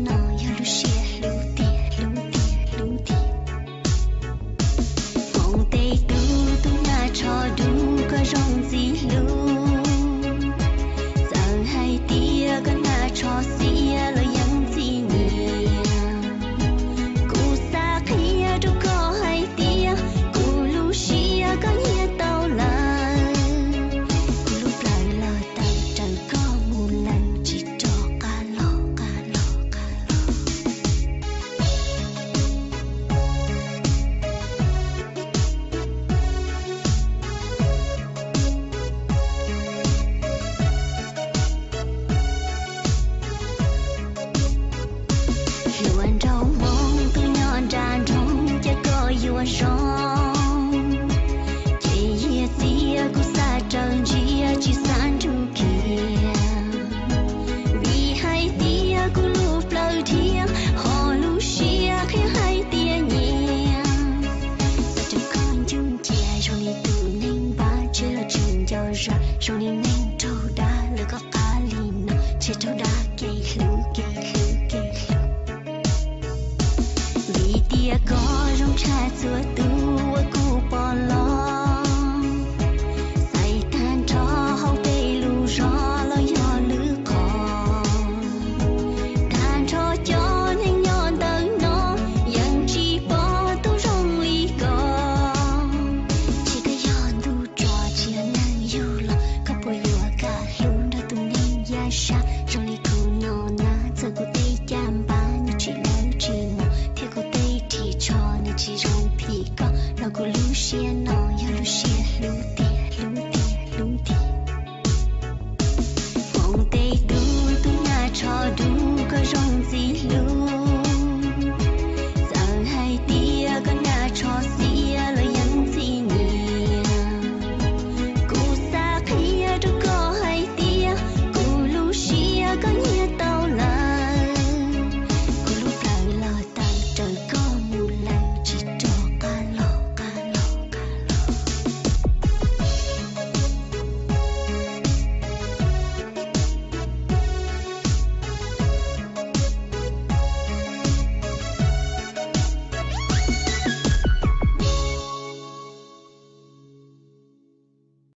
Yog lub siab hlub tiag, hlub tiag, hlub tiag. Hmoov tej tug, tus nyab tsho dub koj zoo ntxim hlub. Txawm hais tias koj nyab tsho xiav los yeej ntxim nyiam. Kuv xav qhia rau koj hais tias kuv lub siab koj nyiam tau lawm. Kuv lub plawv los tawm raws koj mus lawm, tsis rov qab los, qab los, qab los. Hluas nraug Hmoob, tus nyob nram nroog, cia koj yuav zoo. Ces yog tias kuv xav raws ntsia, tsis xav nrug kiag. Vim hais tias kuv lub plawv dhia, ho lub siab qhia hais tias nyiam. Xav rau koj ncuj cia, zoo li tus neeg npab, tseg los tsis nco zam, zoo li neeg raug dag, lawv koj qab li no, tseg raug dag kev hlub, kev hlub, kev hlub. Vim tias koj zoo tshaj txhua tus,